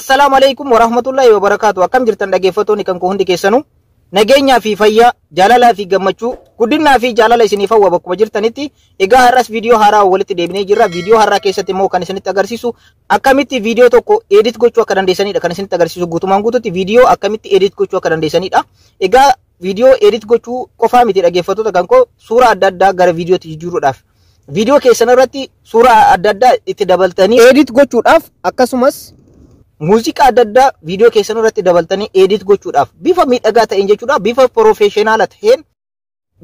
Assalaamu alaikum warahmatullahi wabarakaatu. Akkam jirtan, dhaggeeffattoonni kan koo hundi keessanuu? Nageenyaa fi fayyaa, jaalalaa fi gammachuu, guddinaa fi jaalala isiniif hawwa bakkuma jirtanitti. Egaa har'as viidiyoo haaraa walitti deebinee jirra. Viidiyoo har'aa keessatti immoo kan isinitti agarsiisu akkamitti viidiyoo tokko edit gochuu akka dandeessanidha. Kan isinitti agarsiisu guutumaan guututti viidiyoo akkamitti edit gochuu akka dandeessanidha. Egaa viidiyoo edit gochuu qofaa miti, dhaggeeffattoota kan koo, suuraa adda addaa gara viidiyootti jijjiiruudhaaf, viidiyoo keessan irratti suuraa adda addaa itti dabaltanii edit gochuudhaaf, akkasumas muuziqaa adda addaa viidiyoo keessan irratti dabaltanii edit gochuudhaaf, bifa miidhagaa ta'een jechuudha, bifa professional ta'een,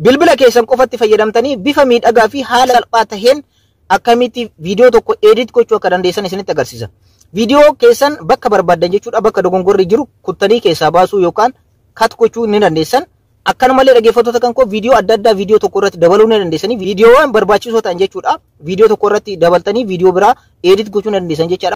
bilbila keessan qofatti fayyadamtanii bifa miidhagaa fi haala salphaa ta'een akkamitti viidiyoo tokko edit gochuu akka dandeessan isinitti agarsiisa. Viidiyoo keessan bakka barbaaddan jechuudha, bakka dogongorri jiru kuttanii keessaa baasuu yookaan cut gochuu ni dandeessan. Akkanumallee, dhaggeeffattoota kan koo, viidiyoo adda addaa viidiyoo tokko irratti dabaluu ni dandeessanii, viidiyoowwan barbaachisoo ta'an jechuudha. Viidiyoo tokko irratti dabaltanii viidiyoo biraa edit gochuu ni dandeessan jechaadha.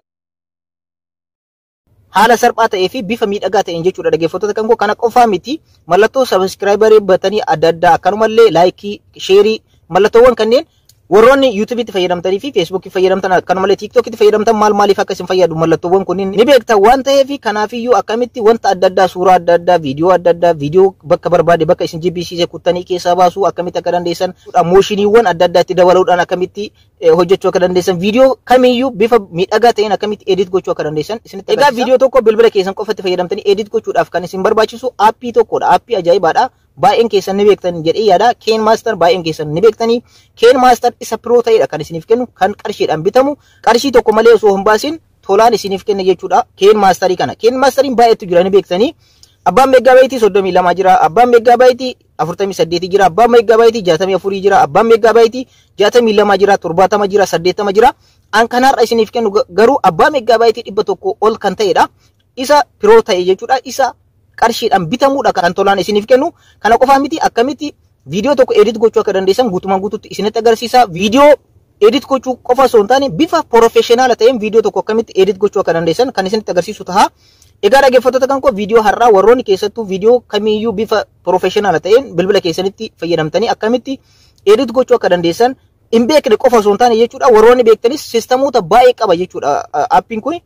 Haala salphaa ta'ee fi bifa miidhagaa ta'een jechuudha, dhaggeeffattoota kan koo. Kana qofaa miti, mallattoo subscribe button adda addaa, akkanumallee like, share, mallattoowwan kanneen warroonni YouTubeitti fayyadamtanii fi Facebookii fayyadamtan, akkanumallee TikTokitti fayyadamtan, maal maaliif akka isin fayyadu mallattoowwan kunniin ni beektan waan ta'eef, kanaafiyyuu akkamitti wanta adda addaa, suuraa adda addaa, viidiyoo adda addaa, viidiyoo bakka barbaade, bakka isin jibbisiise kuttanii keessaa baasuu akkamitti akka dandeessan, motioniiwwan adda addaa itti dabaluudhaan akkamitti hojjechuu akka dandeessan, viidiyoo kamiyyuu bifa miidhagaa ta'een akkamitti edit gochuu akka dandeessan isinitti. Egaa viidiyoo tokko bilbila keessan qofatti fayyadamtanii edit gochuudhaaf kan isin barbaachisu aappii tokkodha. Aappii ajaa'ibaadha. Baay'een keessan ni beektan jedhee yaada. KineMaster baay'een keessan ni beektanii. KineMaster isa pro ta'edha kan isiniif kennu, kan qarshiidhaan bitamu, qarshii tokko malee osoo hin baasin tolaan isiniif kenna jechuudha. KineMasterii kana. KineMasteriin baay'eetu jira, ni beektanii. Abbaan megabyte 32 jira, abbaan megabyte 48 jira, abbaan megabyte 64 jira, abbaan megabyte 62 jira, 70 jira, 80 jira. An kanarra isiniif kennu garuu abbaa megabyte 100 ol kan ta'edha. Isa pro ta'e jechuudha. Isa qarshiidhaan bitamuudha kan tolaan isiniif kennu. Kana qofaa miti, akkamitti viidiyoo tokko edit gochuu akka dandeessan guutumaan guututti isinitti agarsiisa. Viidiyoo edit gochuu qofa osoo hin taane, bifa professional ta'een viidiyoo tokko akkamitti edit gochuu akka dandeessan kan isinitti agarsiisu ta'a. Egaa dhaggeeffattoota kan koo, viidiyoo har'aa warroonni keessattuu viidiyoo kamiiyyuu bifa professional ta'een bilbila keessanitti fayyadamtanii akkamitti edit gochuu akka dandeessan hin beekne qofa osoo hin taane jechuudha. Warroonni beektanis systemoota baay'ee qaba jechuudha aappiin kun.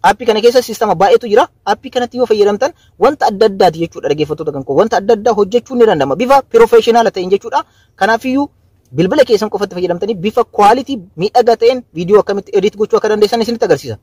Aappii kana keessa systema baay'eetu jira. Aappii kanatti yoo fayyadamtan wanta adda addaati jechuudha, dhaggeeffattoota kan koo. Wanta adda addaa hojjechuu ni danda'ama bifa professional ta'een jechuudha. Kanaafiyyuu bilbila keessan qofatti fayyadamtanii bifa quality miidhagaa ta'een viidiyoo akkamitti edit gochuu akka dandeessan isinitti agarsiisa.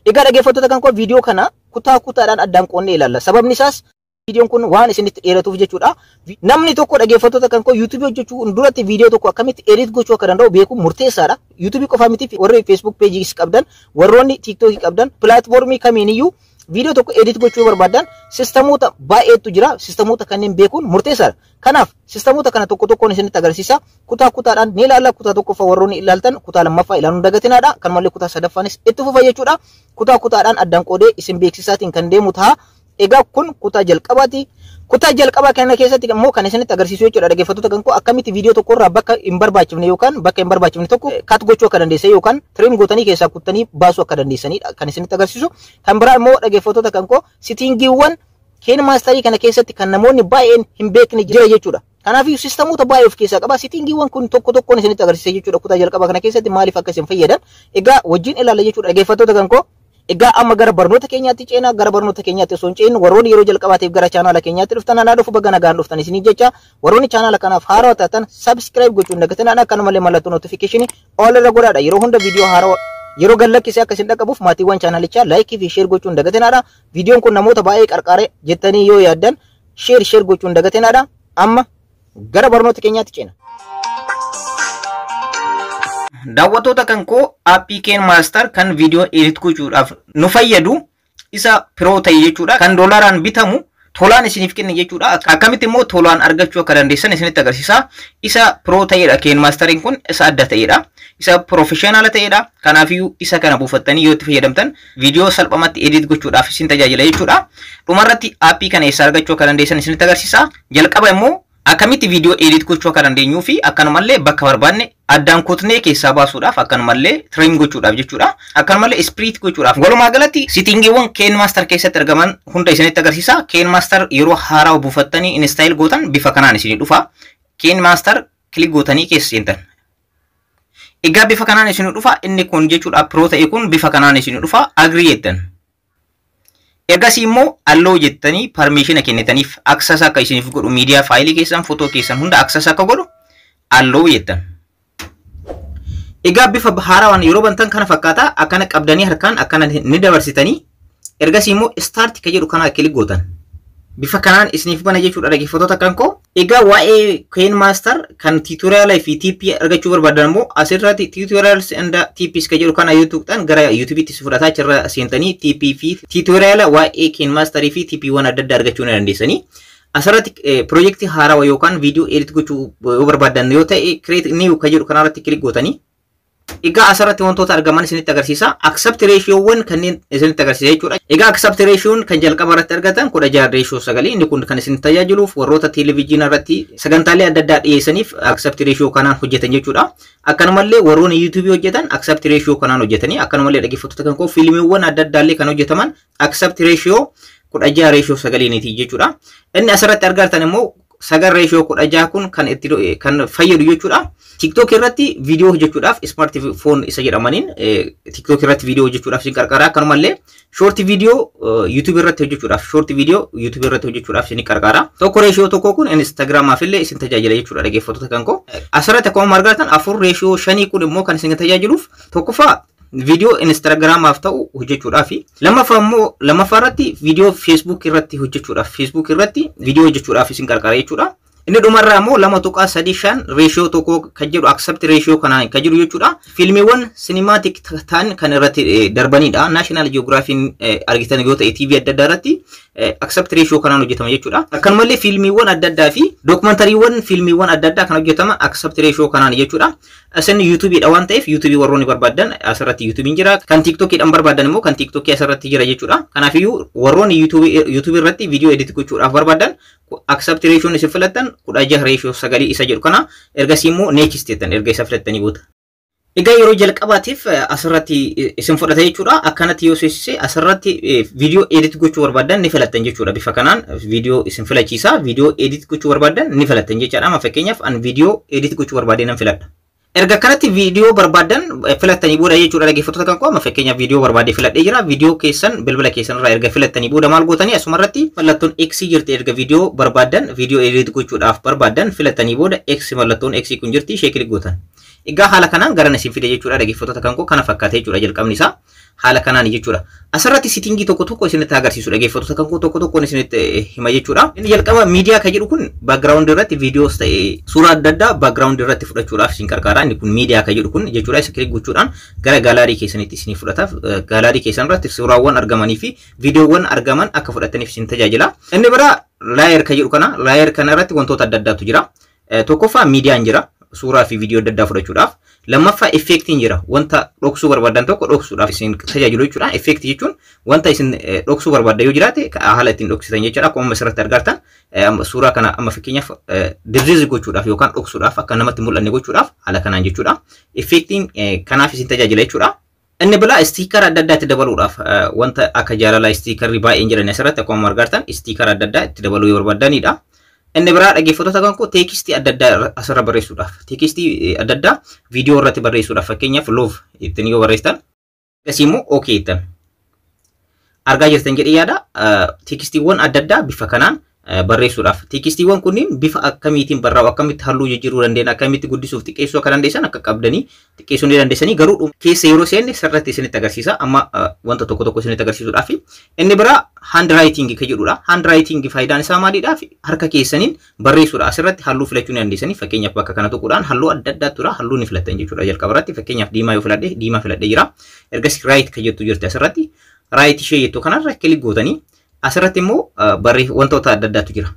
Egaa dhaggeeffattoota kan koo, viidiyoo kana kutaa kutaadhaan addaan qoonnee ilaalla. Sababni isaas viidiyoon kun waan isinitti dheeratuuf jechuudha. Namni tokko, dhaggeeffattoota kan koo, YouTubeii hojjechuu duratti viidiyoo tokko akkamitti edit gochuu akka danda'u beekuun murteessaadha. YouTubeii qofaa miti, warri Facebook pageis qabdan, warroonni TikTokii qabdan, platformii kamiiniyyuu viidiyoo tokko edit gochuu barbaadan systemoota baay'eetu jira. Systemoota kanneen beekuun murteessaadha. Kanaaf systemoota kana tokko tokkoon isinitti agarsiisa. Kutaa kutaadhaan ni ilaalla. Kutaa tokkoffaa warroonni ilaaltan kutaa lammaffaa ilaaluun dagatinaadha. Kanumallee kutaa sadaffaanis itti fufa jechuudha. Kutaa kutaadhaan addaan qoodee isin beeksisaatiin kan deemu ta'a. Egaa kun kutaa jalqabaati. Kutaa jalqabaa kana keessatti immoo kan isinitti agarsiisu jechuudha, dhaggeeffattoota kan koo, akkamitti viidiyoo tokko irraa bakka hin barbaachifne yookaan bakka hin barbaachifne tokko cut gochuu akka dandeessan yookaan trim gootanii keessaa kuttanii baasuu akka dandeessanidha kan isinitti agarsiisu. Kan biraa immoo, dhaggeeffattoota kan koo, settingiiwwan KineMasterii kana keessatti kan namoonni baay'een hin beekne jira jechuudha. Kanaafuu systemoota baay'ee of keessaa qaba. Settingiiwwan kun tokko tokkoon isinitti agarsiisa jechuudha. Kutaa jalqabaa kana keessatti maaliif akka isin fayyadan egaa wajjin ilaalla jechuudha, dhaggeeffattoota kan koo. Egaa amma gara barnoota keenyaatti ceenaa. Gara barnoota keenyaatti osoo hin ceenu, warroonni yeroo jalqabaatiif gara chaanaala keenyaatti dhuftan, anaa dhufu, baga nagaan dhuftan isinii jecha. Warroonni chaanaala kanaaf haarawaa taatan subscribe gochuun dagatinaan, akkanumallee mallattoo notificationii all irra godhaadha. Yeroo hunda viidiyoo haarawaa yeroo gallakkisee akka isin dhaqqabuuf, maatiiwwan chaanaalichaa like fi share gochuun dagatinaadha. Viidiyoon kun namoota baay'ee qarqaare jettanii yoo yaaddan share share gochuun dagatinaadha. Amma gara barnoota keenyaatti ceena. Daawwattoota kan koo, aappii KineMaster kan viidiyoo edit gochuudhaaf nu fayyadu, isa pro ta'e jechuudha. Kan doolaaraan bitamu tolaan isiniif kenna jechuudha. Akkamitti immoo tolaan argachuu akka dandeessan isinitti agarsiisa. Isa pro ta'edha, KineMasteriin kun isa adda ta'edha. Isa professional ta'edha. Kanaafiyyuu isa kana buufattanii yoo itti fayyadamtan viidiyoo salphumatti edit gochuudhaaf isin tajaajila jechuudha. Dhumarratti aappii kana eessa argachuu akka dandeessan isinitti agarsiisa. Jalqaba immoo akkamitti viidiyoo edit gochuu akka dandeenyuu fi akkanumallee bakka barbaanne addaan kutnee keessaa baasuudhaaf, akkanumallee trim gochuudhaaf jechuudha. Akkanumallee split gochuudhaaf. Walumaa galatti settingiiwwan KineMaster keessatti argaman hunda isinitti agarsiisa. KineMaster yeroo haaraa buufattanii install gootan bifa kanaan isinii dhufa. KineMaster click gootanii keessa seentan. Egaa bifa kanaan isinii dhufa, inni kun jechuudha, pro ta'e kun bifa kanaan isinii dhufa, agree jettan. Ergasii immoo allow jettanii permission kennitaniif, access akka isiniif godhu, miidiyaa faayilii keessan, footoo keessan hunda access akka godhu allow jettan. Egaa bifa haarawaan yeroo bantan kana fakkaata. Akkana qabdanii harkaan akkana ni dabarsitanii, ergasii immoo start ka jedhu kana click gootan. Bifa kanaan isiniif bana jechuudha, dhaggeeffattoota kan koo. Egaa waa'ee KineMaster kan tutorialaa fi tippii argachuu barbaadan immoo asirratti tutorials and tips ka jedhu kana yoo tuqxan gara YouTube'itti si fudhataa. Achirra seentanii tippii fi tutoriala waa'ee KineMasterii fi tippiiwwan adda addaa argachuu ni dandeessanii. Asirratti piroojeektii haarawaa yookaan viidiyoo edit gochuu yoo barbaadan yoo ta'e, create new ka jedhu kanarratti click gootanii. Egaa asirratti wantoota argaman isinitti agarsiisa. Aspect ratioowwan kanneen isinitti agarsiisa jechuudha. Egaa aspect ratioon kan jalqaba irratti argatan 16:9. Inni kun kan isin tajaajiluuf warroota televezyiinii irratti sagantaalee adda addaa dhiyeessaniif aspect ratio kanaan hojjetan jechuudha. Akkanumallee warroonni YouTubeii hojjetan aspect ratio kanaan hojjetanii, akkanumallee, dhaggeeffattoota kan koo, fiilmiiwwan adda addaallee kan hojjetaman aspect ratio 16:9niiti jechuudha. Inni asirratti argatan immoo 9:16 kun kan itti kan fayyadu jechuudha. TikTok irratti viidiyoo hojjechuudhaaf, smartphone isa jedhamaniin TikTok irratti viidiyoo hojjechuudhaaf isin qarqara. Akkanumallee short viidiyoo YouTube irratti hojjechuudhaaf, short viidiyoo YouTube irratti hojjechuudhaaf isin qarqara. 1:1 kun Instagramaaf illee isin tajaajila jechuudha, dhaggeeffattoota kan koo. Asirratti akkuma argatan 4:5 kun immoo kan isin tajaajiluuf tokkoffaa viidiyoo Instagramaaf ta'u hojjechuudhaaf, lammaffaa immoo lammaffaa irratti viidiyoo Facebook irratti hojjechuudhaaf, Facebook irratti viidiyoo hojjechuudhaaf isin qarqara jechuudha. Inni dhumarraa immoo 2.35:1 kan jedhu aspect ratio kanaan kan jiru jechuudha. Fiilmiiwwan cinematic ta'an kan irratti darbanidha. National Geographiin argitan yoo ta'e TV adda addaa irratti aspect ratio kanaan hojjetama jechuudha. Akkanumallee fiilmiiwwan adda addaa fi dookumentariiwwan fiilmiiwwan adda addaa kan hojjetama aspect ratio kanaan jechuudha. Isin YouTubeiidha waan ta'eef YouTubeii warroonni barbaadan asirratti YouTubeiin jira. Kan TikTokiidhaan barbaadan immoo kan TikTokii asirratti jira jechuudha. Kanaafiyyuu warroonni YouTubeii irratti viidiyoo edit gochuudhaaf barbaadan aspect ratioon isin filattan 16:9 isa jedhu kana. Ergasii immoo next jettan erga isa filattanii booda. Egaa yeroo jalqabaatiif asirratti isin fudhata jechuudha. Akkanatti yoo seensise asirratti viidiyoo edit gochuu barbaadan ni filattan jechuudha. Bifa kanaan viidiyoo isin filachiisa. Viidiyoo edit gochuu barbaadan ni filattan jechaadha. Amma fakkeenyaaf an viidiyoo edit gochuu barbaade nan filadha. Erga kanatti viidiyoo barbaadan filattanii booda jechuudha, dhaggeeffattoota kan koo, amma fakkeenyaaf viidiyoo barbaade filadhee jira. Viidiyoo keessan bilbila keessan irraa erga filattanii booda maal gootanii? Asumarratti mallattoon X jirti. Erga viidiyoo barbaadan, viidiyoo edit gochuudhaaf barbaadan filattanii booda X, mallattoon X kun jirti, ishee click gootan. Egaa haala kanaan gara isin fide jechuudha, dhaggeeffattoota kan koo. Kana fakkaate jechuudha jalqabni isaa. Haala kanaan jechuudha. Asirratti settingii tokko tokko isinitti agarsiisu, dhaggeeffattoota kan koo, tokko tokkoon isinitti hima jechuudha. Inni jalqaba miidiyaa kan jedhu kun background irratti viidiyoos ta'e suuraa adda addaa background irratti fudhachuudhaaf isin gargaara. Inni kun miidiyaa kan jedhu kun jechuudha. Isa click gochuudhaan gara gallery keessanitti isinii fudhataaf, gallery keessan irratti suuraawwan argamanii fi viidiyoowwan argaman akka fudhataniif isin tajaajila. Inni biraa layer kan jedhu kana. Layer kana irratti wantoota adda addaatu jira. Tokkoffaa miidiyaan jira, suuraa fi viidiyoo adda addaa fudhachuudhaaf. Lammaffaa effectiin jira. Wanta dhoksuu barbaadan tokko dhoksuudhaaf isin tajaajilu jechuudha. Effectii jechuun wanta isin dhoksuu barbaaddan yoo jiraate haala ittiin dhoksitan jechuudha. Akkuma amma asirratti argartan suuraa kana amma fakkeenyaaf dibzizi gochuudhaaf yookaan dhoksuudhaaf, akka namatti mul'anne gochuudhaaf haala kanaan jechuudha. Effectiin kanaaf isin tajaajila jechuudha. Inni biraa stickera adda addaa itti dabaluudhaaf, wanta akka jaalalaa stickerri baay'een jiran asirratti akkuma argartan, stickera adda addaa itti dabaluu yoo barbaadanidha. Inni biraa, dhaggeeffattoota kan koo, textii adda addaa asirra barreessuudhaaf, textii adda addaa viidiyoo irratti barreessuudhaaf, fakkeenyaaf love ittiin yoo barreessitan, akkasii immoo okay jettan. Argaa jirtan jedhee yaada. Textiiwwan adda addaa bifa kanaan barreessuudhaaf. Textiiwwan kunniin bifa akkamiitiin barraa'u, akkamitti halluu jijjiiruu dandeenya, akkamitti guddisuuf xiqqeessuu akka dandeessan, akka qabdanii xiqqeessuu ni dandeessanii, garuu keessa yeroo seenne sirriitti isinitti agarsiisa. Amma wanta tokko tokko isinitti agarsiisuudhaaf. Inni biraa handwriting kan jedhudha. Handwriting faayidaan isaa maalidha? Harka keessaniin barreessuudha. Asirratti halluu filachuu ni dandeessanii. Fakkeenyaaf bakka kana tuquudhaan halluu adda addaa tura, halluu ni filattan jechuudha jalqaba irratti. Fakkeenyaaf diimaa yoo filadhe, diimaa filadhee jira. Ergasii write kan jettu jirti asirratti. Write ishee jettu kanarra click gootanii asirratti immoo wantoota adda addaatu jira.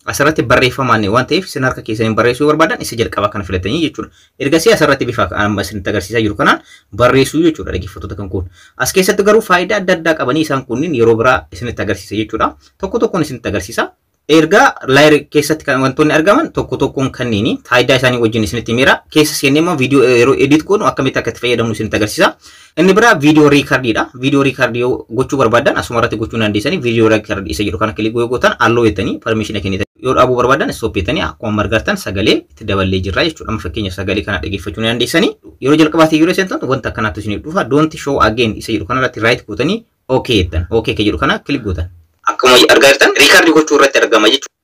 Asirratti barreeffamaan waan ta'eef isin harka keessaniin barreessuu barbaadan isa jalqabaa kana filatanii jechuudha. Ergasii asirratti bifa amma isinitti agarsiisaa jiru kanaan barreessuu jechuudha, dhaggeeffattoota kan kun. As keessatti garuu faayidaa adda addaa qabanii isaan kunniin yeroo biraa isinitti agarsiisa jechuudha. Tokko tokkoon isinitti agarsiisa. Ergaa layer keessatti kan wantoonni argaman tokko tokkoon kanniini faayidaa isaanii wajjin isinitti himeera. Keessa seennee immoo viidiyoo yeroo edit goonu akkamitti akka itti fayyadamnu isinitti agarsiisa. Inni biraa viidiyoo recordiidha. Viidiyoo recordii yoo gochuu barbaadan asuma irratti gochuu dandeessanii. Viidiyoo recordii isa jedhu kana click yoo gootan, allow jettanii permission kennitan. Yoo dhaabuu barbaadan stop jettanii, akkuma argartan sagalee itti daballee jirra jechuudha. Amma fakkeenyaaf sagalee kana dhaggeeffachuu ni dandeessanii. Yeroo jalqabaatti yeroo seentan wanta akkanaatu isiniif dhufa. Don't show again isa jedhu kanarratti right gootanii Okay jettan. Okay kan jedhu kana click gootan. Akkuma argaa jirtan record gochuu irratti argama jechuudha.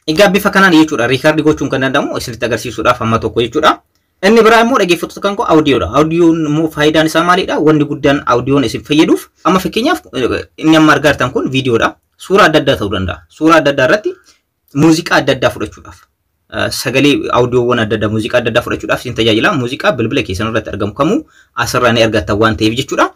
Egaa bifa kanaan jechuudha record gochuun kan danda'amu isinitti agarsiisuudhaaf amma tokko jechuudha. Inni biraa immoo, dhaggeeffattoota kan koo, audiyoodha. Audiyoon immoo faayidaan isaa maalidha? Wanni guddaan audiyoon isin fayyaduuf, amma fakkeenyaaf inni amma argaa jirtan kun viidiyoodha. Suuraa adda addaa ta'uu danda'a. Suuraa adda addaa irratti muuziqaa adda addaa fudhachuudhaaf, sagalee audiyoowwan adda addaa, muuziqaa adda addaa fudhachuudhaaf isin tajaajila. Muuziqaa bilbila keessan irratti argamu kamuu asirraa ni argattan waan ta'eef jechuudha.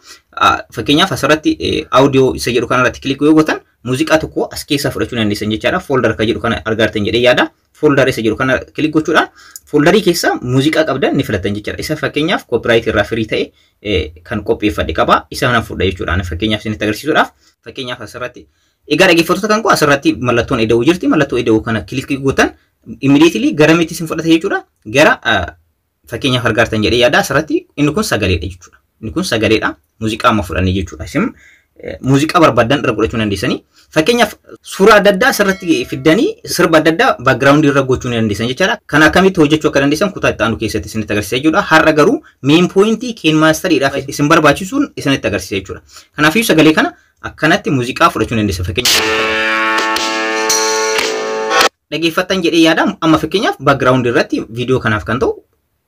Fakkeenyaaf asirratti audio isa jedhu kanarratti click yoo gootan, muuziqaa tokko as keessaa fudhachuu dandeessan jechaadha. Folder kan jedhu kana argaa jirtan jedhee yaada. Folder isa jedhu kana click gochuudhaan folderii keessa muuziqaa qabdan ni filattan jechaadha. Isa fakkeenyaaf copyright irraa free ta'e kan qopheeffadhe qaba. Isa kana fudha jechuudha. Fakkeenyaaf isinitti agarsiisuudhaaf, fakkeenyaaf asirratti, egaa dhaggeeffattoota kan koo, asirratti mallattoon ida'uu jirti. Mallattoo ida'uu kana click gootan, immediately gara miti isin fudhata jechuudha. Gara fakkeenyaaf argaa jirtan jedhee yaada, asirratti inni kun sagaleedha jechuudha. Inni kun sagaleedha. Muuziqaa amma fudhannee jechuudha. Isin muuziqaa barbaadan irra godhachuu dandeessanii. Fakkeenyaaf suuraa adda addaa asirratti fiddanii sirba adda addaa background irra gochuu ni dandeessan jechaadha. Kana akkamitti hojjechuu akka dandeessan kutaa itti aanu keessatti isinitti agarsiisa jechuudha. Har'a garuu main pointii KineMasteriidhaaf isin barbaachisuun isinitti agarsiisa jechuudha. Kanaafiyyuu sagalee kana akkanatti muuziqaa fudhachuu ni dandeessan. Fakkeenyaaf dhageeffattan jedhee yaada. Amma fakkeenyaaf background irratti viidiyoo kanaaf kan ta'u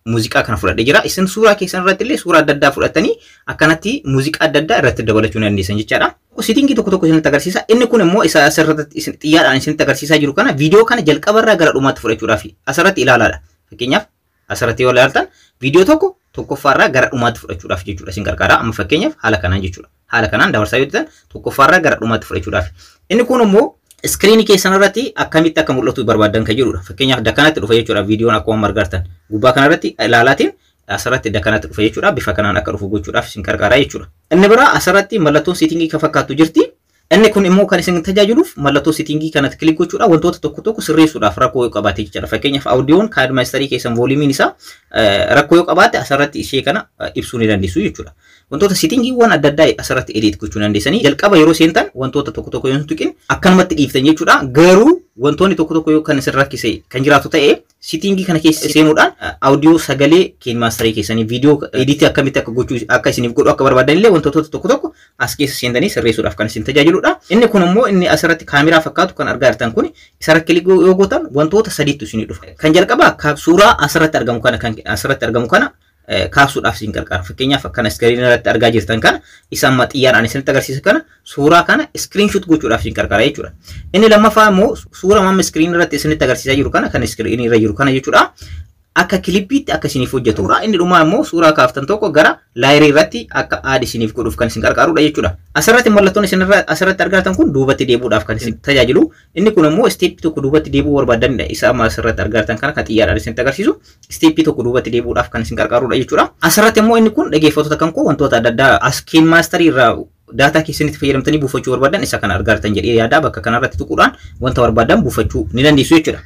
muuziqaa kana fudhadhee jira. Isin suuraa keessan irratti illee suuraa adda addaa fudhattanii akkanatti muuziqaa adda addaa irratti dabalachuu ni dandeessan jechaadha. Settingii tokko tokko isinitti agarsiisa. Inni kun immoo isa asirratti xiyyaadhaan isinitti agarsiisaa jiru kana, viidiyoo kana jalqabarraa gara dhumaatti fudhachuudhaaf asirratti ilaalaadha. Fakkeenyaaf asirratti yoo ilaaltan, viidiyoo tokko tokkoffaarraa gara dhumaatti fudhachuudhaaf jechuudha isin gargaara. Amma fakkeenyaaf haala kanaan jechuudha. Haala kanaan dabarsaa yoo jettan, tokkoffaarraa gara dhumaatti fudhachuudhaaf. Inni kun immoo screenii keessan irratti akkamitti akka mul'atu barbaadan kan jedhudha. Fakkeenyaaf dakkanatti dhufa jechuudha viidiyoon akkuma argartan. Gubbaa kanarratti ilaalaatiin asirratti dakkanatti dhufa jechuudha. Bifa kanaan akka dhufu gochuudhaaf isin gargaara jechuudha. Inni biraa asirratti mallattoon settingii kan fakkaattu jirti. Inni kun immoo kan isin tajaajiluuf mallattoo settingii kanatti click gochuudha, wantoota tokko tokko sirreessuudhaaf rakkoo yoo qabaate jechuudha. Fakkeenyaaf audiyoon KineMasterii keessan volumeiin isaa rakkoo yoo qabaate, asirratti ishee kana ibsuu ni dandeessu jechuudha. Wantoota settingiiwwan adda addaa asirratti edit gochuu dandeessanii, jalqaba yeroo seentan wantoota tokko tokko yoo hin tuqin akkanumatti dhiiftan jechuudha. Garuu wantoonni tokko tokko yoo kan isin rakkise kan jiraatu ta'e, settingii kana keessa seenuudhaan audio, sagalee KineMasterii keessanii, viidiyoo editii akkamitti akka gochuu akka isiniif godhu akka barbaadan illee wantoota tokko tokko as keessa seentanii sirreessuudhaaf kan isin tajaajiludha. Inni kun immoo inni asirratti kaameraa fakkaatu kan argaa jirtan kun, isarra click yoo gootan wantoota sadiitu isinii dhufa. Kan jalqabaa suuraa asirratti argamu kana, kan asirratti argamu kana kaasuudhaaf isin gargaara. Fakkeenyaaf akkana screen irratti argaa jirtan kana, isa amma xiyyaadhaan isinitti agarsiisa kana, suuraa kana screenshot gochuudhaaf isin gargaara jechuudha. Inni lammaffaa immoo suuraa amma screen irratti isinitti agarsiisaa jiru kana, kan screen irra jiru kana jechuudha, akka clipiitti akka isiniif hojjetudha. Inni dhumaa immoo suuraa kaaftan tokko gara layerii irratti akka add isiniif godhuuf kan isin gargaarudha jechuudha. Asirratti mallattoon isin asirratti argatan kun duubatti deebi'uudhaaf kan isin tajaajilu. Inni kun immoo stepii tokko duubatti deebi'uu barbaadanidha. Isa amma asirratti argatan kana, kan xiyyaadhaan isinitti agarsiisu, stepii tokko duubatti deebi'uudhaaf kan isin gargaarudha jechuudha. Asirratti immoo inni kun, dhaggeeffattoota kan koo, wantoota adda addaa as KineMasterii irraa data keessanitti fayyadamtanii buufachuu barbaadan, isa kana argatan jedhee yaada, bakka kanarratti tuquudhaan wanta barbaadan buufachuu ni dandeessu jechuudha.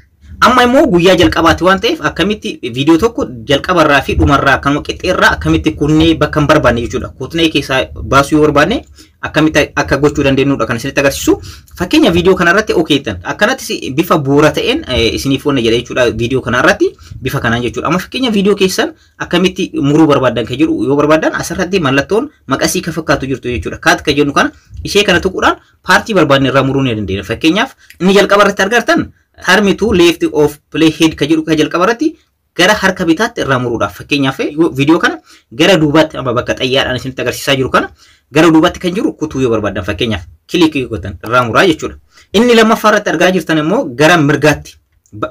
Amma immoo guyyaa jalqabaati waan ta'eef, akkamitti viidiyoo tokko jalqabarraa fi dhumarraa akkanuma qixxeerraa akkamitti kunnee bakka hin barbaanne jechuudha. Kutnee keessaa baasuu yoo barbaanne akkamitti akka gochuu dandeenyudha kan isinitti agarsiisu. Fakkeenya viidiyoo kanarratti okay jettan. Akkanatti bifa bu'uura ta'een isiniif wanna jedha jechuudha, viidiyoo kanarratti bifa kanaan jechuudha. Amma fakkeenya viidiyoo keessan akkamitti muruu barbaadan kan jedhu yoo barbaadan, asirratti mallattoon maqasii kan fakkaatu jirtu jechuudha. Cut kan jennu kana, ishee kana tuquudhaan partii barbaadne irraa muruu ni dandeenya. Fakkeenyaaf inni jalqaba irratti argartan "trim to left of playhead" kan jedhu, kan jalqaba irratti gara harka bitaatti irraa muruudhaaf. Fakkeenyaaf viidiyoo kana gara duubaatti, amma bakka xayyaadhaan isinitti agarsiisaa jiru kana, gara duubaatti kan jiru kutuu yoo barbaadan, fakkeenyaaf click gootan irraa muraa jechuudha. Inni lammaffaa irratti argaa jirtan immoo gara mirgaatti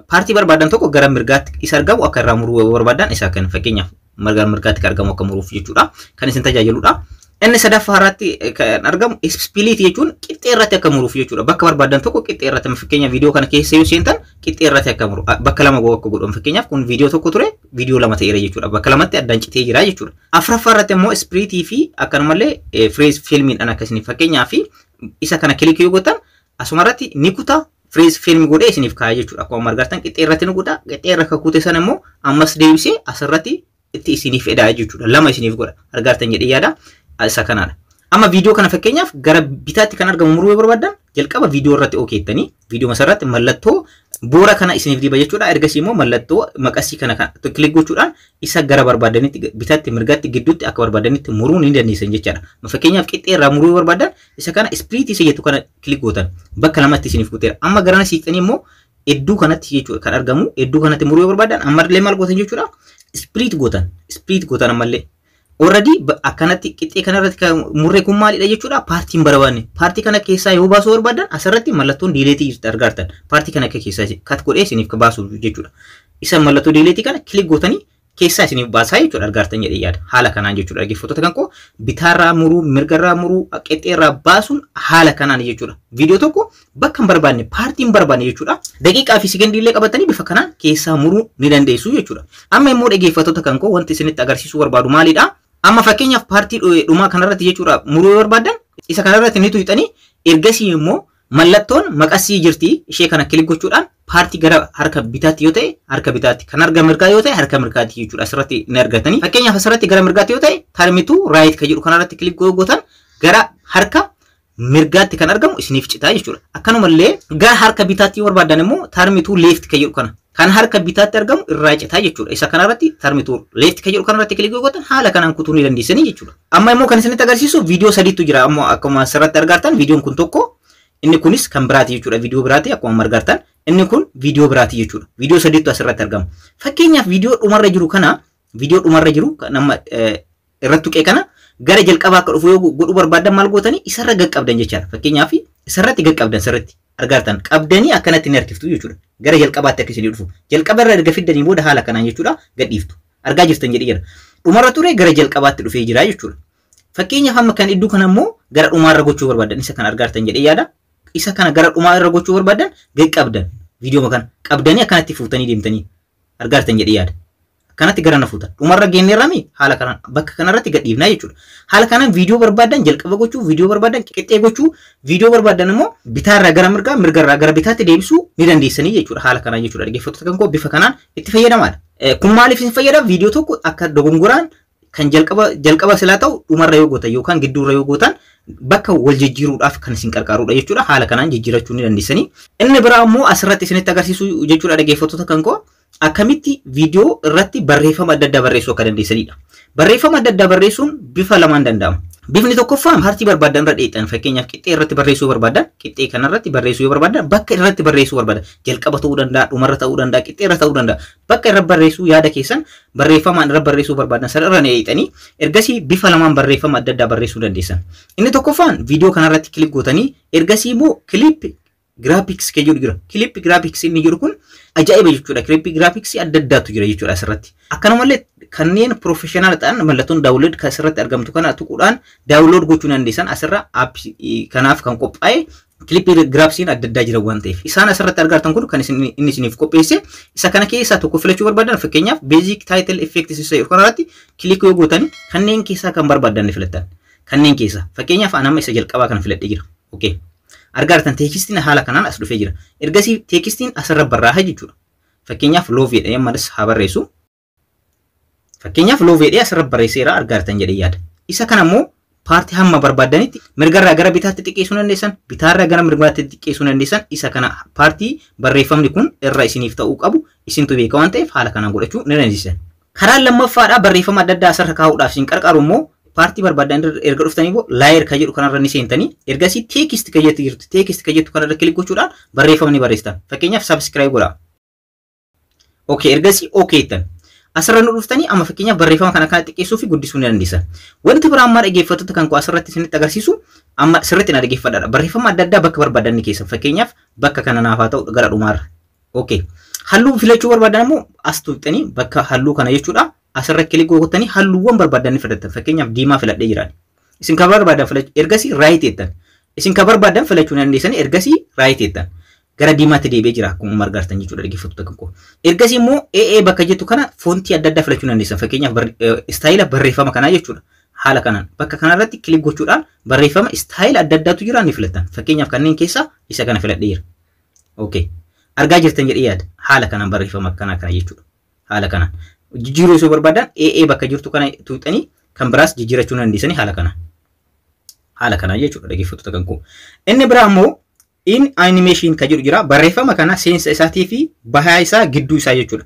partii barbaadan tokko gara mirgaatti isa argamu akka irraa muruu yoo barbaadan, isa kan fakkeenyaaf gara mirgaatti kan argamu akka muruuf jechuudha kan isin tajaajiludha. Inni sadaffaa irratti kan argamu split jechuun qixxee irratti akka muruuf jechuudha. Bakka barbaadan tokko qixxee irratti, fakkeenya viidiyoo kana keessa yoo seentan, qixxee irratti akka muru, bakka lama akka godhamu. Fakkeenyaaf kun viidiyoo tokko ture, viidiyoo lama ta'eera jechuudha. Bakka lamatti addaan citee jira jechuudha. Afuraffaa irratti immoo splitii fi akkanumallee freeze frameiidhaan akkasini, fakkeenyaaf isa kana click yoo gootan, asuma irratti ni kuta, freeze frame godhee isiniif kaaya jechuudha. Akkuma argartan qixxee irratti ni godha. Qixxee irra kan kute sana immoo ammas deebisee asirratti itti isiniif edaa jechuudha. Lama isiniif godha. Argartan jedhee yaada. Isa kanaadha. Amma viidiyoo kana fakkeenyaaf gara bitaatti kan argamu muruu yoo barbaadan, jalqaba viidiyoo irratti okay jettanii viidiyoo masarratti mallattoo boora kana isiniif diba jechuudha. Ergasii immoo mallattoo maqasii kana click gochuudhaan isa gara barbaadanitti, bitaatti, mirgaatti, gidduutti akka barbaadanitti muruu ni dandeessan jechaadha. Fakkeenyaaf qixxee irraa muruu yoo barbaadan, isa kana split isa jettu kana click gootan, bakka lamatti isiniif kuteera. Amma garana siiqxanii immoo iddoo kanatti jechuudha kan argamu, iddoo kanatti muruu yoo barbaadan ammallee maal gootan jechuudha? Split gootan, split gootan ammallee. Already akkanatti qixxee kanarratti kan murree kun maalidha jechuudha? Paartiin barbaanne. Paartii kana keessaa yoo baasuu barbaadan, asirratti mallattoon delete jirti argaartan. Paartii kana akka keessaa cut godhee isiniif baasu jechuudha. Isa mallattoo delete kana click gootanii keessaa isiniif baasaa jechuudha, argaartan jedhee yaada. Haala kanaan jechuudha, dhaggeeffattoota kan koo, bitaarraa muruu, mirgarraa muruu, qixxeerraa baasuun haala kanaan jechuudha. Viidiyoo tokko bakka hin barbaanne, paartii hin barbaanne jechuudha. Daqiiqaa fi sekondii illee qabatanii bifa kanaan keessaa muruu ni dandeessu jechuudha. Amma immoo, dhaggeeffattoota kan koo, wanti isinitti agarsiisuu barbaadu maalidha? Amma fakkeenyaaf paartii dhumaa kanarratti jechuudha muruu yoo barbaadan, isa kanarratti ni tuqxanii, ergasii immoo mallattoon maqasii jirti, ishee kana click gochuudhaan paartii gara harka bitaatti yoo ta'e harka bitaatti, kan harka mirgaa yoo ta'e harka mirgaatti jechuudha asirratti ni argatanii. Fakkeenyaaf asirratti gara mirgaatti yoo ta'e, trim to right kan jedhu kanarratti click gootan, gara harka mirgaatti kan argamu isiniif citaa jechuudha. Akkanumallee gara harka bitaatti yoo barbaadan immoo, trim to left kan jedhu kana kan harka bitaatti argamu irraa citaa jechuudha. Isa kanarratti trim to left kan jedhu kanarratti click gootan, haala kanaan kutuu ni dandeessanii jechuudha. Amma immoo kan isinitti agarsiisu viidiyoo sadiitu jira. Amma akkuma asirratti argartan viidiyoon kun tokko, inni kunis kan biraati jechuudha. Viidiyoo biraati akkuma argartan. Inni kun viidiyoo biraati jechuudha. Viidiyoo sadiitu asirratti argama. Fakkeenyaaf viidiyoo dhumarra jiru kana, viidiyoo dhumarra jiru kan amma irratti tuqee kana, gara jalqabaa akka dhufu yoo godhuu barbaadan maal gootanii? Isarra qaqqabdan jechaadha. Fakkeenyaaf isarratti qaqqabdan, sirriitti argartan, qabdanii akkanatti ni harkiftu jechuudha. Gara jalqabaatti akka isinii dhufu. Jalqaba irra erga fiddanii booda haala kanaan jechuudha gadhiiftu. Argaa jirtan jedhee jira. Dhumarra ture gara jalqabaatti dhufee jira jechuudha. Fakkeenyaaf amma kan iddoo kana immoo gara dhumaarra gochuu barbaadan, isa kan argartan jedhee yaada. Isa kana gara dhumaa irra gochuu barbaadan, qabdan. Viidiyoo kana qabdanii akkanatti fuutanii deemtanii, argartan jedhee yaada. Akkanatti gara na fuutan. Dhumarra geenyeerrami, haala kanaan bakka kanarratti gadhiifnaa jechuudha. Haala kanaan viidiyoo barbaadan jalqaba gochuu, viidiyoo barbaadan qixxee gochuu, viidiyoo barbaadan immoo bitaarraa gara mirgaa, mirgarraa gara bitaatti deebisuu ni dandeessanii jechuudha. Haala kanaan jechuudha. Dhaggeeffattoota kan koo, bifa kanaan itti fayyadamaadha. Kun maaliif isin fayyada? Viidiyoo tokko akka dogongoraan kan jalqaba jalqaba silaa ta'u dhumarra yoo gootan yookaan gidduurra yoo gootan, bakka wal jijjiiruudhaaf kan isin qarqaarudha jechuudha. Haala kanaan jijjiirachuu ni dandeessanii. Inni biraa immoo asirratti isinitti agarsiisu jechuudha, dhaggeeffattoota kan koo, akkamitti viidiyoo irratti barreeffama adda addaa barreessuu akka dandeessanidha. Barreeffama adda addaa barreessuun bifa lamaan danda'ama. Bifni tokkoffaan paartii barbaadan irra dheexan, fakkeenyaaf qixxee irratti barreessuu barbaadan, qixxee kanarratti barreessuu yoo barbaadan, bakka irratti barreessuu barbaadan, jalqaba ta'uu danda'a, dhumarra ta'uu danda'a, qixxee irra ta'uu danda'a. Bakka irra barreessuu yaada keessan barreeffamaan irra barreessuu barbaadan sana irra dheexanii, ergasii bifa lamaan barreeffama adda addaa barreessuu dandeessan. Inni tokkoffaan viidiyoo kanarratti click gootanii, ergasii immoo clip graphics kan jedhu jira. Clip graphics inni jedhu kun ajaa'iba jechuudha. Clip graphics adda addaatu jira jechuudha asirratti. Akkanumallee kanneen professional ta'an mallattoon download kan asirratti argamtu kana tuquudhaan download gochuu dandeessan, asirra aappii kanaaf kan qophaa'e clip graphics adda addaa jira waan ta'eef. Isaan asirratti argartan kun kan inni isiniif qopheesse, isa kana keessaa tokko filachuu barbaadan, fakkeenyaaf basic title effects isa jedhu kanarratti click yoo gootan, kanneen keessaa kan barbaadan ni filattan. Kanneen keessaa fakkeenyaaf ani amma isa jalqabaa kana filadhee jira. Okay. Argaartan, teekstiin haala kanaan as dhufee jira. Ergasii teekstiin asirra barraa'a jechuudha. Fakkeenyaaf love jedhee ammas haa barreessu. Fakkeenyaaf love jedhee asirra barreesseera, argaartan jedhee yaada. Isa kana immoo paartii hamma barbaadanitti mirgarraa gara bitaatti xiqqeessuu dandeessan, bitaarraa gara mirgaatti xiqqeessuu dandeessan. Isa kana paartii barreeffamni kun irra isiniif ta'uu qabu isintu beeka waan ta'eef, haala kanaan godhachuu ni dandeessan. Karaan lammaffaadhaa barreeffama adda addaa asirra kaa'uudhaaf isin qarqaaru immoo, paartii barbaadan erga dhuftanii boo layer kan jedhu kanarra ni seentanii, ergasii text kan jettu jirtu, text kan jettu kanarra click gochuudhaan barreeffama ni barreessitan. Fakkeenyaaf subscribe godhaa. Okay, ergasii okay jettan. Asirra nu dhuftanii amma fakkeenyaaf barreeffama kana kana xiqqeessuu fi guddisuu ni dandeessan. Wanti biraa ammaa, dhaggeeffattoota kan koo, asirratti isinitti agarsiisu, amma sirriitti na dhaggeeffadhaadha. Barreeffama adda addaa bakka barbaadan ni keessan. Fakkeenyaaf bakka kana naaf haa ta'u gara dhumaarra. Okay. Halluu filachuu barbaadan immoo as tuqxanii bakka halluu kana jechuudha. Asirra click gootanii halluuwwan barbaadan ni filattan. Fakkeenyaaf diimaa filadhee jiraan. Isin kan barbaadan filachuu, ergasii right jettan. Isin kan barbaadan filachuu ni dandeessanii, ergasii right jettan. Gara diimaatti deebi'ee jira akkuma argartan jechuudha, dhaggeeffattoota kan koo. Ergasii immoo AA bakka jettu kana foontii adda addaa filachuu dandeessan. Fakkeenyaaf istaayila barreeffama kanaa jechuudha. Haala kanaan bakka kanarratti click gochuudhaan barreeffama istaayila adda addaatu jira, ni filattan. Fakkeenyaaf kanneen keessaa isa kana filadhee jira. Okay. Argaa jirtan jedhee yaada. Haala kanaan barreeffama akkanaa kana jechuudha. Haala kanaan. Jijjiiruu osoo barbaadan, AA bakka jirtu kana tuuxanii kan biraas jijjiirachuu dandeessanii haala kanaan. Haala kanaan jechuudha, dhaggeeffattoota kan koo. Inni biraa immoo in animation kan jedhu jira. Barreeffama kana seensa isaatii fi bahaa isaa, gidduu isaa jechuudha.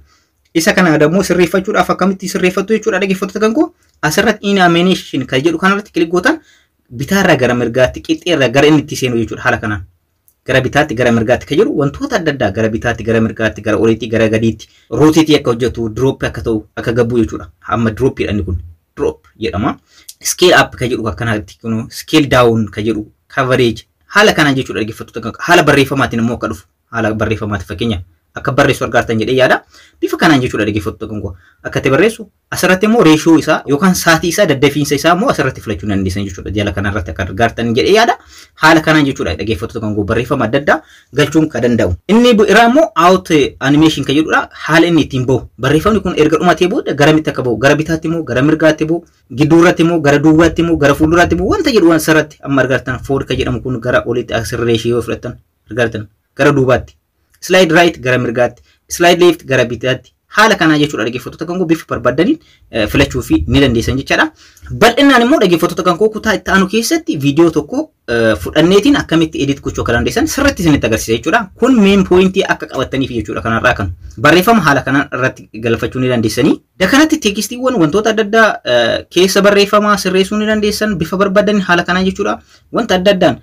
Isa kana immoo sirreeffachuudhaaf akkamitti sirreeffattu jechuudha, dhaggeeffattoota kan koo? Asirratti in animation kan jedhu kanarratti click gootan, bitaarraa gara mirgaatti, qixxeerraa gara inni itti seenu jechuudha haala kanaan. Gara bitaatti, gara mirgaatti kan jedhu, wantoota adda addaa gara bitaatti, gara mirgaatti, gara oliitti, gara gadiitti, rotate akka hojjetu, drop akka ta'u, akka gabbuu jechuudha. Amma dropiidha inni kun. Drop jedhama. Scale up kan jedhu akkanatti kun, scale down kan jedhu, coverage haala kanaan jechuudha, dhaggeeffattoota. Haala barreeffamaatiin immoo akka dhufu, haala barreeffamaatiin fakkeenya akka barreessu argaartan jedhee yaada. Bifa kanaan jechuudha, dhaggeeffattoota kan koo, akka itti barreessu. Asirratti immoo ratio isaa yookaan saatii isaa, daddafiinsa isaa immoo asirratti filachuu dandeessan jechuudha. Jala kanarratti akka argaartan jedhee yaada. Haala kanaan jechuudha, dhaggeeffattoota kan koo, barreeffama adda addaa galchuun kan danda'u. Inni biraa immoo out animation kan jedhudha. Haala inni ittiin bahu. Barreeffamni kun erga dhumatee booda garamitti akka bahu, gara bitaatti immoo, gara mirgaatti immoo, gidduurratti immoo, gara duubaatti immoo, gara fuulduraatti immoo wanta jedhu asirratti amma argartan. Forward kan jedhamu kun gara olitti acceleration yoo fudhattan argartan, gara duubaatti. Slide right gara mirgaatti, slide left gara bitaatti. Haala kanaa jechuudha, dhaggeeffattoota kan koo, bifa barbaadaniin filachuu fi ni dandeessan jechaadha. Bal'inaan immoo, dhaggeeffattoota kan koo, kutaa itti aanu keessatti viidiyoo tokko fudhanneetiin akkamitti edit gochuu akka dandeessan sirriitti isinitti agarsiisa jechuudha. Kun main pointii akka qabattaniif jechuudha kanarraa kan. Barreeffama haala kanaan irratti galfachuu ni dandeessanii. Dakanatti textiiwwan wantoota adda addaa keessa barreeffamaa sirreessuu ni dandeessan bifa barbaadaniin haala kanaan jechuudha. Wanta adda addaan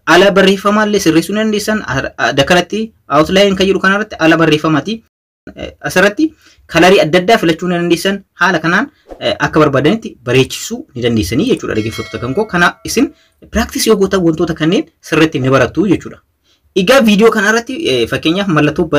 ala barreeffamaallee sirreessuu ni dandeessan. Dakanatti outline kan jedhu kanarratti ala barreeffamaati. Asirratti colorii adda addaa filachuu ni dandeessan. Haala kanaan akka barbaadanitti bareechisuu ni dandeessanii jechuudha, dhaggeeffattoota kan koo. Kana isin practice yoo gootan wantoota kanneen sirriitti ni barattu jechuudha. Egaa viidiyoo kanarratti fakkeenyaaf mallattoo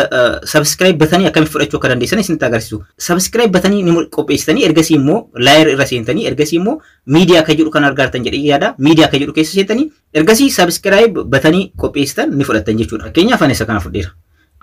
subscribe buttonii akkamitti fudhachuu akka dandeessan isinitti agarsiisu. Subscribe buttonii ni qopheessitanii, ergasii immoo layer irra seentanii, ergasii immoo miidiyaa kan jedhu kan argartan jedhee yaada. Miidiyaa kan jedhu keessa seentanii, ergasii subscribe buttonii qopheessitan ni fudhattan jechuudha. Fakkeenyaaf ani isa kana fudheera.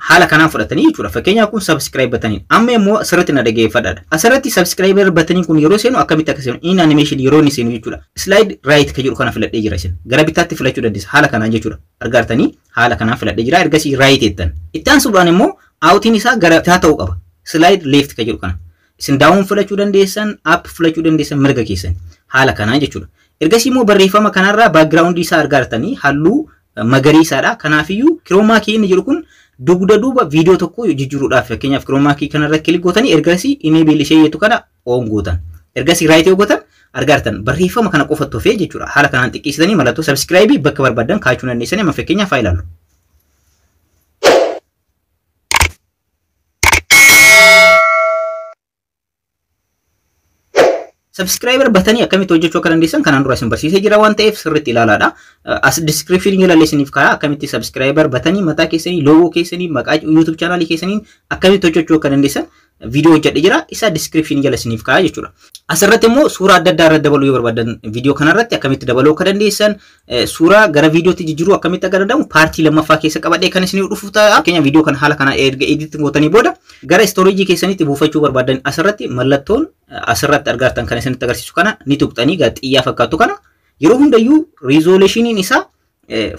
Haala kanaan fudhatanii jechuudha. Fakkeenyaaf kun subscribe buttonii. Amma immoo asirratti na dhaggeeffadhaadha. Asirratti subscriber buttoniin kun yeroo seenu akkamitti akka seenu, in animation yeroo inni seenu jechuudha. Slide right kan jedhu kana filadhee jira isin. Gara bitaatti filachuu dandeessa. Haala kanaan jechuudha. Argartanii, haala kanaan filadhee jira. Ergasii right jettan. Itti aansuudhaan immoo outiin isaa gara bitaa ta'uu qaba. Slide left kan jedhu kana. Isin down filachuu dandeessan, up filachuu dandeessan, mirga keessan. Haala kanaan jechuudha. Ergasii immoo barreeffama kanarraa background isaa argartanii halluu magariisaadha. Kanaafiyyuu chroma key inni jedhu kun dugda duuba viidiyoo tokko jijjiiruudhaaf, fakkeenyaaf chroma key kanarra click gootanii, ergasii enable ishee jettu kana on gootan. Ergasii right yoo gootan, argartan barreeffama kana qofa tofee jechuudha. Haala kanaan xiqqeessitanii mallattoo subscribe bakka barbaadan kaachuu dandeessanii. Amma fakkeenyaaf haa ilaallu. Subscriber buttonii akkamitti hojjechuu akka dandeessan kanaan dura isin barsiisee jira waan ta'eef sirriitti ilaalaadha. As description jala isiniif kaaya, akkamitti subscriber buttonii mataa keessanii, logo keessanii, maqaa YouTube channelii keessanii akkamitti hojjechuu akka dandeessan viidiyoo hojjedhe jira, isa description jala isiniif kaaya jechuudha. Asirratti immoo suuraa adda addaa irratti dabaluu yoo barbaadan, viidiyoo kanarratti akkamitti dabaluu akka dandeessan, suuraa gara viidiyootti jijjiiruu akkamitti akka danda'amu partii lammaffaa keessa qabadhee kan isiniif dhufu ta'a. Fakkeenya viidiyoo kana haala kana erga edit gootanii booda gara storage keessanitti buufachuu barbaadan, asirratti mallattoon asirratti argartan kan isinitti agarsiisu kana ni tuqxanii, gara xiyyaa fakkaatu kana. Yeroo hundayyuu resolutioniin isaa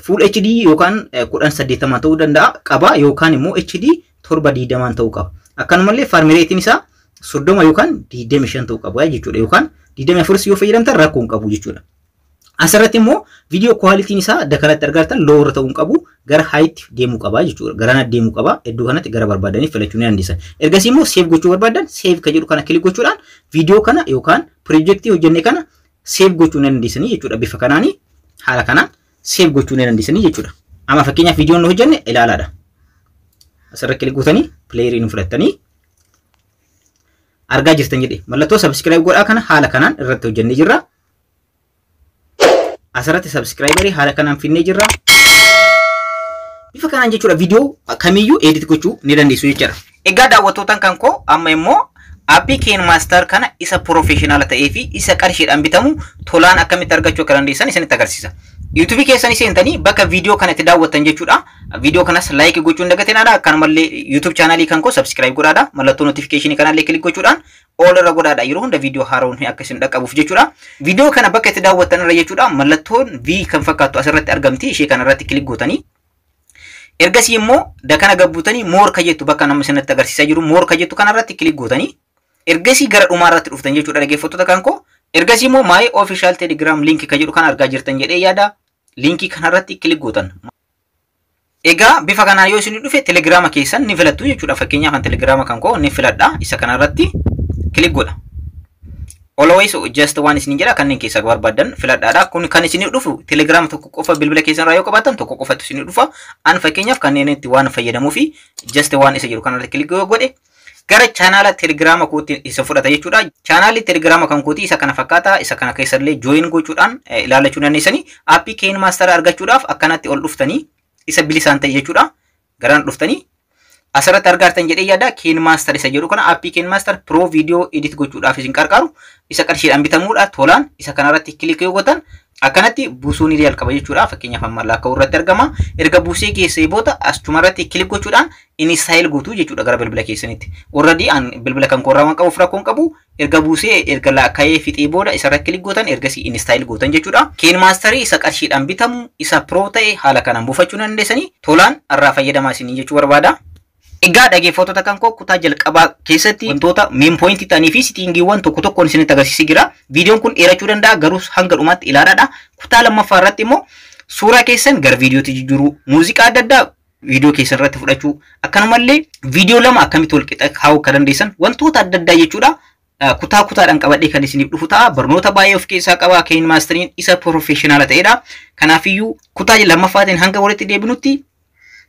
full HD yookaan 1080 ta'uu danda'a qaba yookaan immoo HD 720 ta'uu qaba. Akkanumallee frame rateiin isaa 30 yookaan 25 ta'uu qaba jechuudha, yookaan 24 yoo fayyadamtan rakkoo hin qabu jechuudha. Asirratti immoo viidiyoo qualityn isaa dakalatti argartan low irra ta'uu hin qabu, gara hightti deemuu qaba jechuudha. Garana deemuu qaba. Iddoo kanatti gara barbaadaniif filachuu ni dandeessan. Ergasii immoo save gochuu barbaadan, save kan jedhu kana click gochuudhaan viidiyoo kana yookaan piroojeektii hojjenne kana save gochuu ni dandeessanii jechuudha. Bifa kanaanii haala kanaan save gochuu ni dandeessanii jechuudha. Amma fakkeenyaaf viidiyoon nu hojjenne ilaalaadha. Asirra click gootanii playerii nu fudhattanii argaa jirtan jedhe, mallattoo subscribe godhaa kana haala kanaan irratti hojjennee jirra. Asirratti subscriberii haala kanaan finnee jirra. Bifa kanaan jechuudha, viidiyoo kamiyyuu edit gochuu ni dandeessu jechuudha. Egaa daawwattootaan kan koo, amma immoo appii KineMaster kana isa professional ta'ee fi isa qarshiidhaan bitamu tolaan akkamitti argachuu akka dandeessan isinitti agarsiisa. YouTubeii keessanii seentanii bakka viidiyoo kana itti daawwattan jechuudha. Viidiyoo kanas like gochuu hin dagatinaadha. Akkanumallee YouTube channelii kan koo subscribe godhaadha. Mallattoo notificationii kanallee click gochuudhaan all irra godhaadha. Yeroo hunda viidiyoo haaroon akka isin dhaqqabuuf jechuudha. Viidiyoo kana bakka itti daawwattan irra jechuudha. Mallattoon V kan fakkaattu asirratti argamti. Ishee kanarratti click gootanii, ergasii immoo dakana gabbuutanii more ka jettu, bakka nama isinitti agarsiisaa jiru more ka jettu kanarratti click gootanii, ergasii gara dhumaa irratti dhuftan jechuudha, dhaggeeffattoota kan koo. Ergasii immoo "My official Telegram link" kan jedhu kan argaa jirtan jedhee yaada, linkii kanarratti click gootan. Egaa bifa kanaan yoo isin dhufe Telegiraama keessan ni filattu jechuudha. Fakkeenyaaf kan Telegiraama kan koo ni filadha. Isa kanarratti click godha. Always just one isin jedha, kanneen keessaa barbaadan filadhaadha. Kun kan isin dhufu Telegiraama tokko qofa bilbila keessan irraa yoo qabaatan tokko qofatu isin dhufa. An fakkeenyaaf kanneen itti waan fayyadamuu fi just one isa jedhu kanarratti click yoo godhe gara chaanaala Telegiraama kootti isa fudhata jechuudha. Chaanaalli Telegiraama kan kootii isa kana fakkaata. Isa kana keessallee join gochuudhaan ilaallachuu dandeessanii. Aappii KineMaster argachuudhaaf akkanatti ol dhuftanii isa bilisaan ta'e jechuudha. Garaan dhuftanii asirratti argaartan jedhee yaada, KineMaster isa jedhu kana, aappii KineMaster Pro viidiyoo edit gochuudhaaf isin qarqaaru, isa qarshiidhaan bitamuudha, tolaan isa kanarratti click yoo gootan akkanatti buusuu ni jalqaba jechuudha. Fakkeenyaaf amma lakkaa'uu irratti argama. Erga buusee keessee booda achumarratti click gochuudhaan install gootuu jechuudha gara bilbila keessanitti. Already an bilbila kan koorraa waan qabuuf rakkoon qabu. Erga buusee, erga lakkaa'ee fixee booda isarra click gootan, ergasii install gootan jechuudha. KineMasterii isa qarshiidhaan bitamu isa Pro ta'e haala kanaan buufachuu dandeessanii, tolaan irraa fayyadamaa isinii jechuu barbaada. Egaa dhaggeeffattoota kan koo, kutaa jalqabaa keessatti wantoota main point ta'anii fi settingiiwwan tokko tokkoon isinitti agarsiisee jira. Viidiyoon kun dheerachuu danda'a, garuu hanga dhumaatti ilaalaadha. Kutaa lammaffaa irratti immoo suuraa keessan gara viidiyootti jijjiiruu, muuziqaa adda addaa viidiyoo keessan irratti fudhachuu, akkanumallee viidiyoo lama akkamitti wal qixa kaa'uu akka dandeessan, wantoota adda addaa jechuudha. Kutaa kutaadhaan qabadhee kan isiniif dhufu ta'a. Barnoota baay'ee of keessaa qaba. KineMasteriin isa professional ta'edha. Kanaafiyyuu kutaa lammaffaatiin hanga walitti deebinutti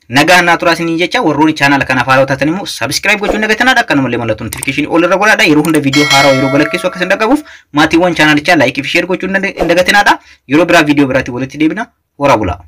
nagaan naa turaa isiniin jecha. Warroonni chaanaala kanaaf haaraa taatan immoo subscribe gochuun dagatanaadha. Akkanumallee mallattoo notificationii ol irra godhaadha. Yeroo hunda viidiyoo haaraa yeroo galakkeessu akka isin dhaqqabuuf maatiiwwan chaanaalichaa like fi share gochuun hin dagatinaadha. Yeroo biraa viidiyoo biraatti walitti deebina. Horaa bulaa.